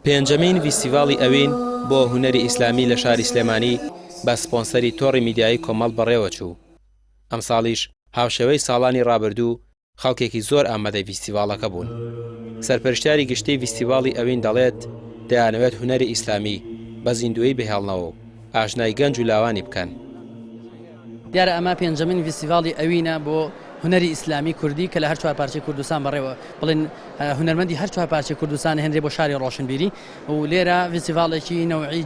پێنجەمین ڤیستیڤاڵی ئەوین بۆ هونەری ئیسلامی لە شاری سلێمانی بە سپۆنسەری تۆڕی میدیایی کۆمەڵ بەڕێوەچوو. ئەمساڵیش هاوشێوەی ساڵانی ڕابردوو خەڵکێکی زۆر ئامادەی ڤیستیڤاڵەکە بوون. سەرپەرشتیاری گشتیی ڤیستیڤاڵی ئەوین دەڵێت، دەیانەوێت هونەری ئیسلامی بە زیندوویی بهێڵنەوە و ئاشنای گەنج و لاوانی بکەن. دیارە ئەمە پێنجەمین ڤیستیڤاڵی ئەوینە بۆ هونەری ئیسلامی کوردی کە لە هەر چوار پارچەی کوردستان بەڕێوە بڵێن هونەرمەندی هەر چوار پارچەی کوردستان هێنرێ بۆ شاری ڕۆشنبیری و لێرە ڤیستیڤاڵێکی نەوعی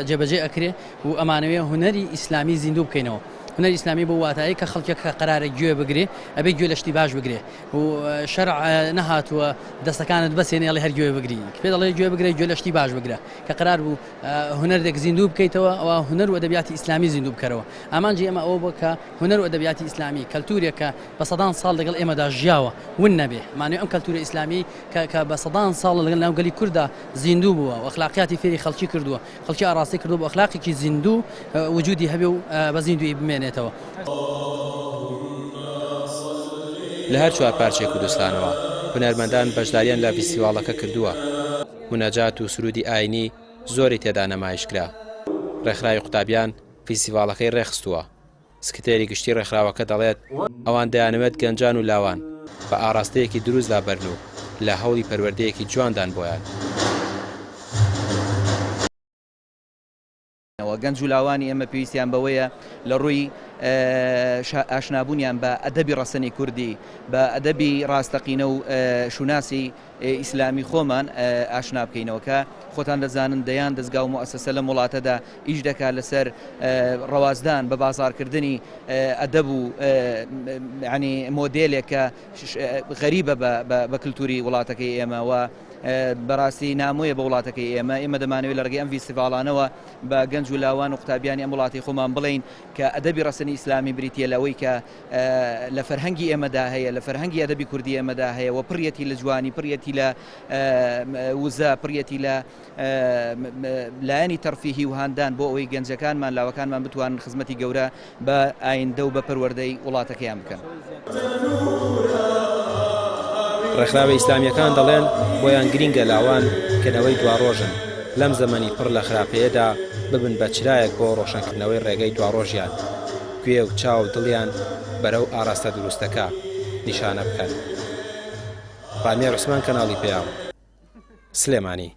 جێبەجێ ئەکرێ و ئەمانەوێ هونەری ئیسلامی زیندوو بکەینەوە. هونەری ئیسلامی بەو واتایەی کە خەڵکێک کە قەرارە گوێ بگرێ ئەبێ گوێ لە شتی باش بگرێ و شەرع نەهاتووە دەستەکانت بەسێنێ ئەڵێ هەر گوێ بگری پێ دەڵێ گوێ بگرە گوێ لە شتی باش بگرە کە قەرار بوو هونەرێک زیندوو بکەیتەوە ئەوە هونەر و ئەدەبیاتی ئیسلامی زیندوو بکەرەوە ئامانجی ئێمە ئەوە بووە کە هونەر و ئەدەبیاتی ئیسلامی کەلتورێک کە بە سەدان ساڵ لەگەڵ ئێمەدا ژیاوە ون نەبێ مانەوێ ئەم کەلتورە ئیسلامی کە کە بە سەدان ساڵ لەگەڵ ناو گەلی کورددا زیندوو بووە و ئەخلاقیاتی فێری خەڵکی کردووە خەڵکی ئاڕاستەی کردووە بۆ ئەخلاقێکی زیندوو وجودی هەبێ و بە زیندوویی بمێنێتەوە. لە هەر چوار پارچەی کوردستانەوە هونەرمەندان بەشداریان لە ڤیستیواڵەکە کردووە. موناجات و سروودی ئاینی زۆری تێدا نەمایش کرا. ڕێکخراوی قوتابیان فیستیڤاڵەکەی ڕێکخستووە. سکرتێری گشتی ڕێکخراوەکە دەڵێت، ئەوان دەیانەوێت گەنجان و لاوان بە ئاڕاستەیەکی دروستدا بەرن و لە هەوڵی پەروەردەیەکی جواندان بۆیان. گەنج و لاوانی ئێمە پێویستیان بەوەیە لە ڕووی ئاشنابوونیان بە ئەدەبی ڕەسەنی کوردی، بە ئەدەبی ڕاستەقینە و شوناسی ئیسلامی خۆمان ئاشنا بکەینەوە کە خۆتان دەزانن دەیان دەزگا و موئەسەسە لەم وڵاتەدا ئیش دەکات لەسەر ڕەوازدان بە بازاڕکردنی ئەدەب و یانی مۆدێلێک کە غەریبە بە کلتوری وڵاتەکەی ئێمە و بەڕاستی نامۆیە بە وڵاتەکەی ئێمە، ئێمە دەمانەوێت لە ڕێگەی ئەم ڤیستیڤاڵانەوە بە گەنج و لاوان و قوتابیانی ئەم وڵاتەی خۆمان بڵێین کە ئەدەبی ڕەسەنی ئیسلامی بریتییە لەوەی کە لە فەرهەنگی ئێمەدا هەیە، لە فەرهەنگی ئەدەبی کوردی ئێمەدا هەیە و پڕیەتی لە جوانی، پڕیەتی لە وزە، پڕیەتی لە لایەنی تەرفیهی و هاندان بۆ ئەوەی گەنجەکانمان، لاوەکانمان بتوانن خزمەتی گەورە بە ئایندە و بە پەروەردەی وڵاتەکەیان بکەن. ڕێکخراوە ئیسلامییەکان دەڵێن، بۆیان گرینگە لاوان کە نەوەی دواڕۆژن، لەم زەمەنی پڕ لە خراپەیەدا ببن بە چرایەک بۆ ڕۆشنکردنەوەی ڕێگەی دواڕۆژیان، گوێ و چاو و دڵیان بەرەو ئاراستە دروستەکە نیشانە بکەن. ڕامیار عوسمان کەناڵی پەیام، سلێمانی.